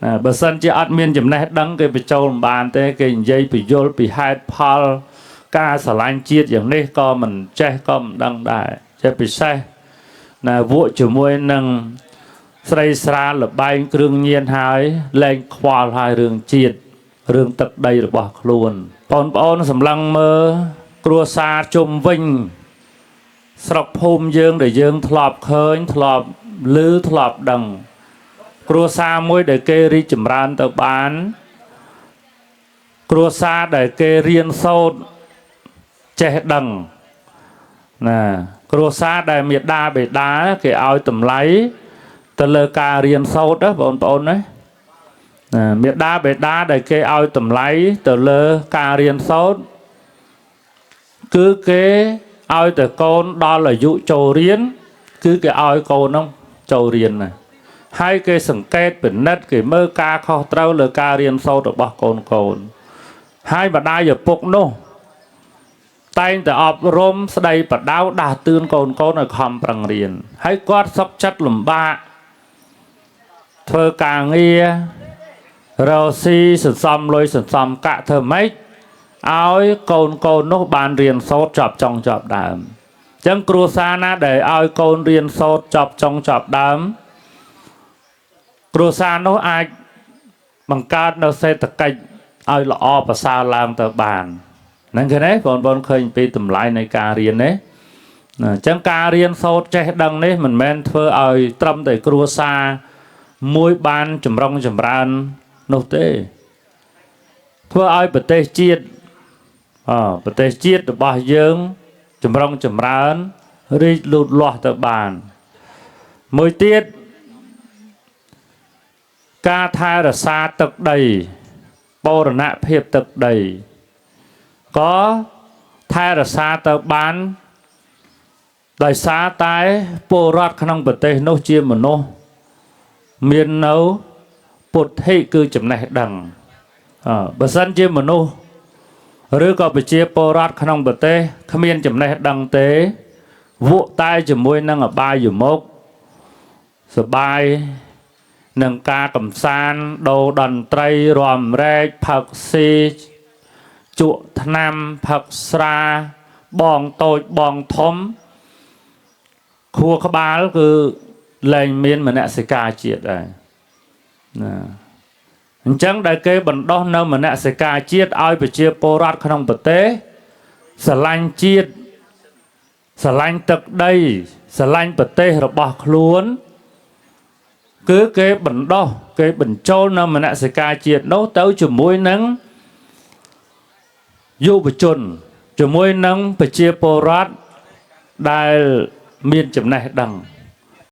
ណាបើសិនជាអត់មានចំណេះដឹងគេបញ្ចូលមិនបានទេគេនិយាយពយល់ពីហេតុផលការស្រឡាញ់ជាតិយ៉ាងនេះក៏មិនចេះក៏មិនដឹងដែរជាពិសេសណាវក់ជាមួយនឹងស្រីស្រាលបែងគ្រឿងញៀនហើយលែងខ្វល់ហើយរឿងជាតិរឿងទឹកដីរបស់ខ្លួនបងប្អូនសម្លឹងមើលគ្រួសារជុំវិញស្រុកភូមិយើងដែលយើងធ្លាប់ឃើញធ្លាប់ឮធ្លាប់ដឹង គ្រួសារមួយដែលគេរីកចម្រើនទៅបាន គ្រួសារដែលគេរៀនសូត្រចេះដឹងណាគ្រួសារដែលមេដាបេដាគេឲ្យតម្លៃទៅលើការរៀនសូត្រណាបងប្អូនណាណាមេដាបេដាដែលគេឲ្យតម្លៃទៅលើការរៀនសូត្រគឺគេឲ្យតែកូនដល់អាយុចូលរៀនគឺគេឲ្យកូននោះចូលរៀនណា ហើយគេសង្កេតពិនិត្យគេមើលការខុសត្រូវលើការរៀនសូត្ររបស់កូនកូនហើយម្ដាយឪពុកនោះតែងតែអប់រំស្ដីបដៅដាស់តឿនកូនកូនឲ្យខំប្រឹងរៀនហើយគាត់សុខចិត្តលំបាកធ្វើការងាររកស៊ីសន្សំលុយសន្សំកាក់ធ្វើម៉េចឲ្យកូនកូននោះបានរៀនសូត្រចប់ចុងចប់ដើមអញ្ចឹងគ្រួសារណាដែលឲ្យកូនរៀនសូត្រចប់ចុងចប់ដើម គ្រួសារនោះអាចបង្កើតនៅសេដ្ឋកិច្ចឲ្យល្អប្រសើរឡើងទៅបានហ្នឹងឃើញទេបងប្អូនឃើញពីតម្លៃនៃការរៀនទេណាអញ្ចឹងការរៀនសូត្រចេះដឹងនេះមិនមែនធ្វើឲ្យត្រឹមតែគ្រួសារមួយបានចម្រុងចម្រើននោះទេធ្វើឲ្យប្រទេសជាតិប្រទេសជាតិរបស់យើងចម្រុងចម្រើនរីកលូតលាស់ទៅបានមួយទៀតការថែរក្សាទឹកដីបូរណភាពទឹកដីក៏ថែរក្សាទៅបានដោយសារតែពលរដ្ឋក្នុងប្រទេសនោះជាមនុស្សមាននៅពុទ្ធិគឺចំណេះដឹងបើសិនជាមនុស្សឬក៏ប្រជាពលរដ្ឋក្នុងប្រទេសគ្មានចំណេះដឹងទេវក់តែជាមួយនឹងអបាយមុខសបាយនឹងការកំសាន្តដូរតន្ត្រីរំរែកផឹកស៊ីជក់ថ្នាំផឹកស្រាបងតូចបងធំខួរក្បាលគឺលែងមានមនសិការជាតិដែរណាអញ្ចឹងដែលគេបណ្ដោះនៅមនសិការជាតិឲ្យប្រជាពលរដ្ឋក្នុងប្រទេសស្រឡាញ់ជាតិស្រឡាញ់ទឹកដីស្រឡាញ់ប្រទេសរបស់ខ្លួនគឺគេបណ្ដោះគេបញ្ចូលនៅមនសិការជាតិនោះទៅជាមួយនឹងយុវជនជាមួយនឹងប្រជាពលរដ្ឋដែលមានចំណេះដឹង